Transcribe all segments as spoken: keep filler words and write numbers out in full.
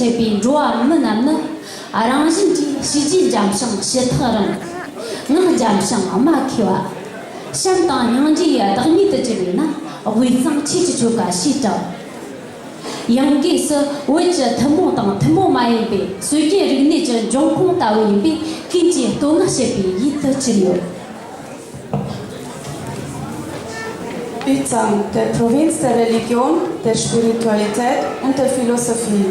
བྱེད་པའི་འགྲོ་བ་མི་རྣམས་ནི། རང་བཞིན་གྱིས་བྱས་རྗེས་འཇམ་ཞིང་ཞི་ཐག་རིང་། ངག་འཇམ་ཞིང་སྨྲ་མཁས་པ། བྱམས་དང་སྙིང་རྗེ་ཡི་བདག་ཉིད་དུ་གྱུར་པས་ན། དབུས་གཙང་ཆོས་ཀྱི་ཆོལ་ཁ་ཞེས་གྲགས། ཡང་སྒོས་སུ་བོད་ཀྱི་ཐུན་མོང་དང་ཐུན་མོང་མ་ཡིན་པའི་སྲོལ་རྒྱུན་རིག་གནས་ཀྱི་འབྱུང་ཁུངས་ལྟ་བུ་ཡིན་པས། ཀུན་གྱིས་བསྟོད་བསྔགས་བྱེད་པའི་ཡུལ་དུ་གྱུར་ཡོད། Üzang, der Provinz der Religion, der Spiritualität und der Philosophie,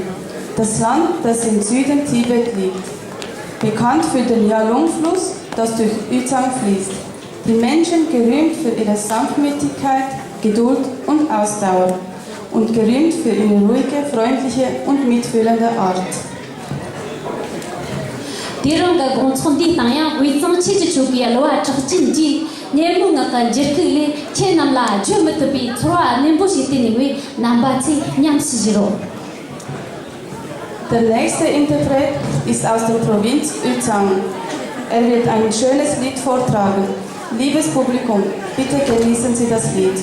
das Land, das im Süden Tibet liegt. Bekannt für den Yalung-Fluss, das durch Üzang fließt. Die Menschen gerühmt für ihre Sanftmütigkeit, Geduld und Ausdauer und gerühmt für ihre ruhige, freundliche und mitfühlende Art. དེ་རིང་གི་དགོང་ཚོགས་འདིའི་སྟེང་ཡང་དབུས་གཙང་ཆོས་ཀྱི་ཆོལ་ཁའི་གླུ་བ་གྲགས་ཅན་གྱིས་སྙན་མོའི་ངག་གི་འགྱུར་ཁུག་ལས་ཁྱེད་རྣམས་ལ་བརྗོད་མི་ཐུབ་པའི་ཚོར་བ་རྣོན་པོ་ཞིག་སྟེར་ནས་ངས་རྣམ་པ་ཚོས་ཉམས་སུ་བཞེས་རོགས། Der nächste Interpret ist aus der Provinz Üzang. Er wird ein schönes Lied vortragen. Liebes Publikum, bitte genießen Sie das Lied.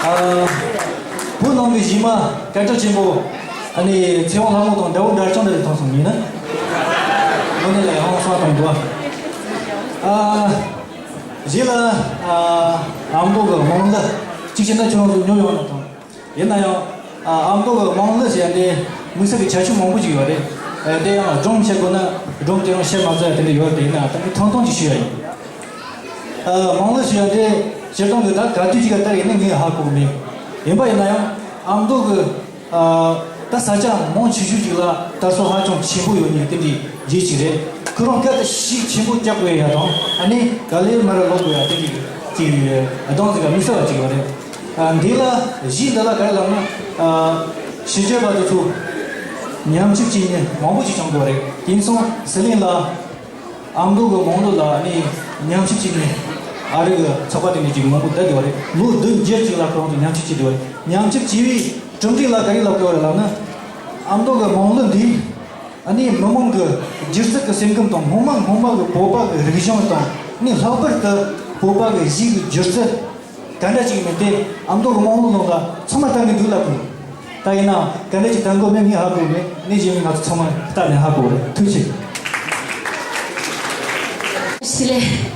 ཨ། བོད་ནང་གི་གཞས་མ་སྐད་གྲགས་ཆེན་པོ། ཨ་ནི་ཚེ་དབང་ལྷ་མོ་དང་དགྲ་བོ་དགྲ་བཅོམ་འདི་ལ་མཐོང་སོང་ངས་ན། དངོས་གནས་ལ་ཡང་སོང་དང་འདུག་ཨ། གཞས་ལ། ཨ། ཨ་མདོ་གི་རྨོངས་གླུ། གཅིག་བྱས་ན་ཁྱོད་རང་ཚོ་ཉོབ་ཡོང་ན་ཐང་། ཡིན་ན་ཡང་། ཨ། ཨ་མདོ་གི་རྨོངས་གླུ་ཟེར་ཡ་འདི་དམིགས་བསལ་གྱི་ཁྱད་ཆོས་མང་པོ་ཅིག་ཡོད་རེད། ཨ། དེ་ཡང་སྒྲུང་བཤད་དགོས་ན་སྒྲུང་དེ་རང་བཤད་མ་ཚར་ཡ་དེ་འདྲ་ཡོད་རེད། ཡིན་ན་ད་ངས་ཐུང་ཐུང་ཅིག་ཞུ་ཡ་ཡིན། ཨ། རྨོངས་གླུ་ཞུ་ཡ་དེ་སྤྱིར་བཏང་གི་ད་ག་དུས་ཅིག་ག་ལྟར་ཡིན་ན་ངས་ཧ་གོ་གི་མེད། ཡིན་པ་ཡིན་ན་ཡང་ཨ་མདོ་གི། ཨ། ད་ས་ཆ་མང་ཆེ་ཤོས་ཅིག་ལ་དར་སྲོལ་ཧ་ཅང་ཆེན་པོ་ཡོད་མཁན་དེ་འདྲའི་རྗེས་ཅིག་རེད། ཁོ་རང་སྐད་དེ་ཤུགས་ཆེན་པོ་རྒྱག་དགོས་ཡ་དང་། ཨ་ནི་ག་ལེར་མར་ལོག་དགོས་ཡ་དེ་འདྲའི་ཅིག་གདངས་ཟིག་ག་དམིགས་བསལ་བ་ཅིག་ཡོད་རེད། ཨ། འདི་ལ་གཞས་འདི་ལ་ག་རེ་ལབ་ན། ཨ། གཞས་བྱེད་པ་དེ་ཚོ་ཉམས་ཞིབ་བྱེད་མཁན་མང་པོ་ཞིག་བྱུང་དགོས་རེད། དེང་སང་ཟི་ལིང་ལ་ཨ་མདོ་གི་རྨོངས་གླུ་ལ་ནི་ཉམས་ཞིབ་བྱེད་མཁན་ཨ་རི་གི་ཚོགས་པ་དེ་འདྲ་ཅིག་མང་པོ་བསྡད་ཡོད་རེད། ལོ་བདུན་བརྒྱད་ཅིག་ལ་ཁོ་རང་ཚོ་ཉམས་ཞིབ་བྱེད་དགོས་རེད། ཉམས་ཞིབ་བྱས་པའི་གྲུབ་འབྲས་ལ་ག་རེ་ལབ་དགོས་རེད་ལབ་ན། ཨ་མདོ་གི་རྨོངས་གླུ་འདི་ཨ་ནི་མི་མང་གི་སྒྱུ་རྩལ་གྱི་སེམས་ཁམས་དང་། སྔོན་མ་སྔོན་མ་གི་བོད་པ་གི་རིག་གཞུང་དང་། ཨ་ནི་ལྷག་པར་དུ་བོད་པ་གི་གཞས་ཀྱི་སྒྱུ་རྩལ་ག་འདྲ་ཅིག་མིན་དེ་ཨ་མདོ་གི་རྨོངས་གླུ་ནང་ལ་ཚང་མ་ལྟ་གི་འདུག་ལབ་དགོས། ད་ཡིན་ནའང་ག་འདྲ་ཅིག་ལྟ་དགོས་མིན་ངས་ཧ་གོ་མེད། ཨ་ནི་གཞན་ང་ཚོ་ཚང་མ་ལྟ་ནས་ཧ་གོ་རེད། ཐུགས་རྗེ་ཆེ།